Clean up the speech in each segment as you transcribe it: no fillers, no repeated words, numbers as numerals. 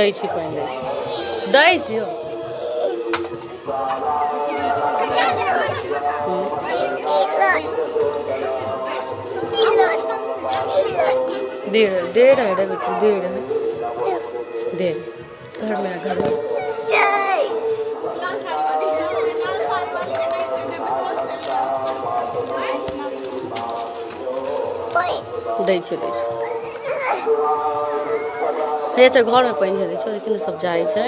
दै छी, पानि दै छी, दै छी यौ। दे दे रहे रे बेटी, दे रहे, दे घर में, घर में। दै छियै, दै छियै। हे छै घरमे पानि हे दै छियै। देखियौ ने, सब जाइ छै।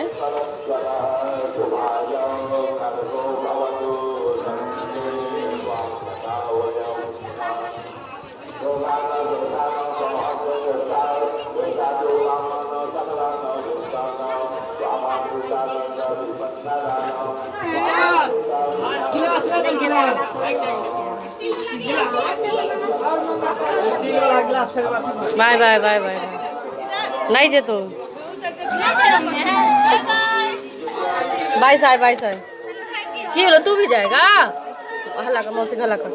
बाय बाय बाय बाय। नहीं जे तो बाय साय, बाय साय। की होलो? तू भी जाएगा? हल्ला कर मौसी, हल्ला कर।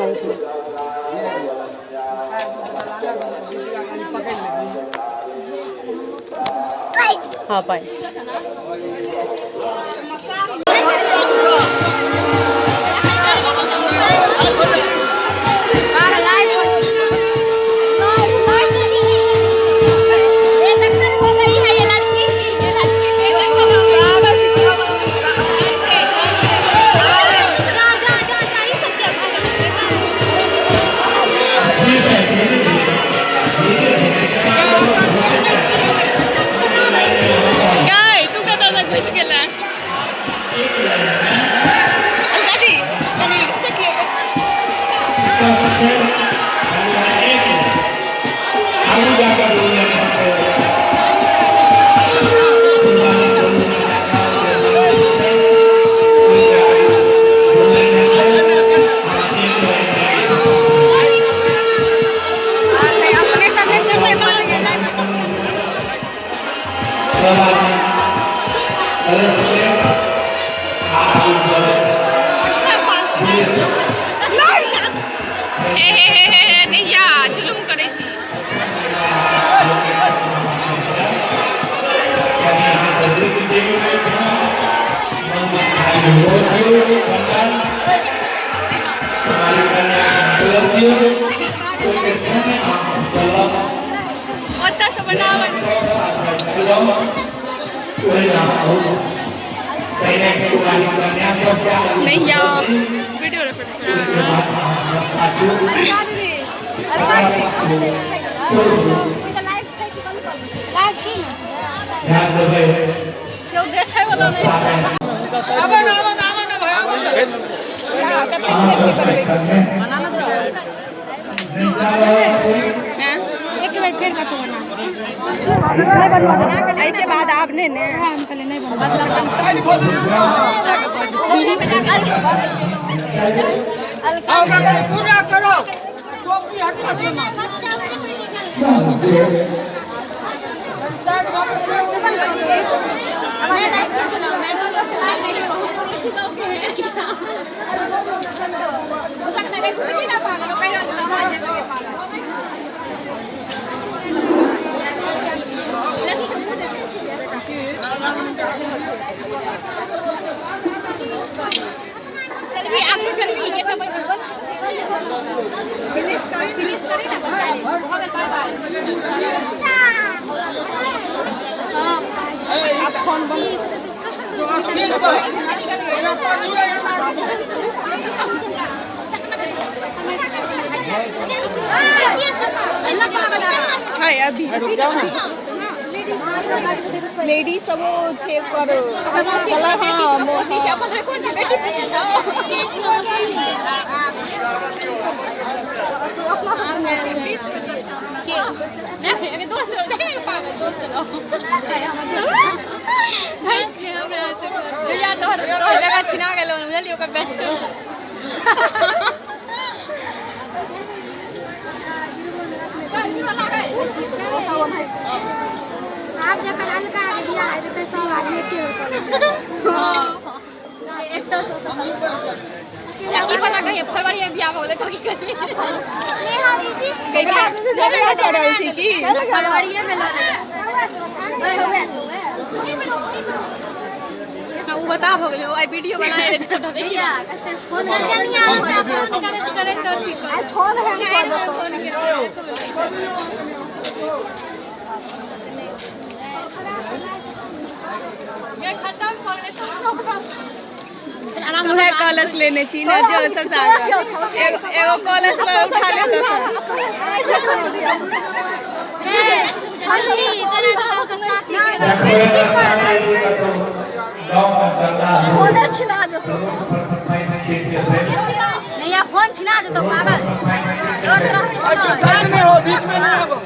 आबै छै मौसी। हाँ, पाइ। बेदखल हो गई है ये लड़की, ये लड़की बेदखल हो गई। जा जा जा जा, ई सब क्या भागल? गाय, तू कतऽ तक घुसि गेलै? दादी, कनि सखियो। अपने सबने कैसे बोल गेलै? हे हे हे हे हे, नैया, जुलुम करै छी। ओतऽ से बनावल। नैया, वीडियो रिकॉर्ड करै छी ने? लाइव छी ने? केओ देखै वाला नहि छै। कतेक देरके बनबै छै? हैं? एक बेर फेर कतौ बना। एहिके बाद आब नहि ने। हम कहलियै नहि बनबा। पूजा करो, टोपी हटा। चलबी आगू, चलबी गेट पर बोल। फिनिश करी ना बच्चा रे, भऽ गेल। Bye bye. स्थिर से पाछू। है अभी लेडीज सब छै ओकर। हाँ, बेटी। के दोस्त पागल दोस्त भैया, तोहर तोहर जगह छिना गेलो, बुझलियै? ओकर बेस्ट। आब जखन अलका के बियाह हेतै, सब आदमी एके बेर कऽ लेतै। की पता कहिया फरवरी में बियाह हो गेलै तो की करबी। फरवरीए में लऽ लेबै। उ बता भऽ गेलै, आइ वीडियो बनाए रहै सबटा देखिया। फोन हैंग कऽ देतौ। तूहे कॉलेज लेने छी ना जो ससार एगो एगो कॉलेज ला उठा ले तो। फोने छिना जेतौ। नैया फोन छिना जेतौ पागल। साइड में हो, बीच में नहीं आबो।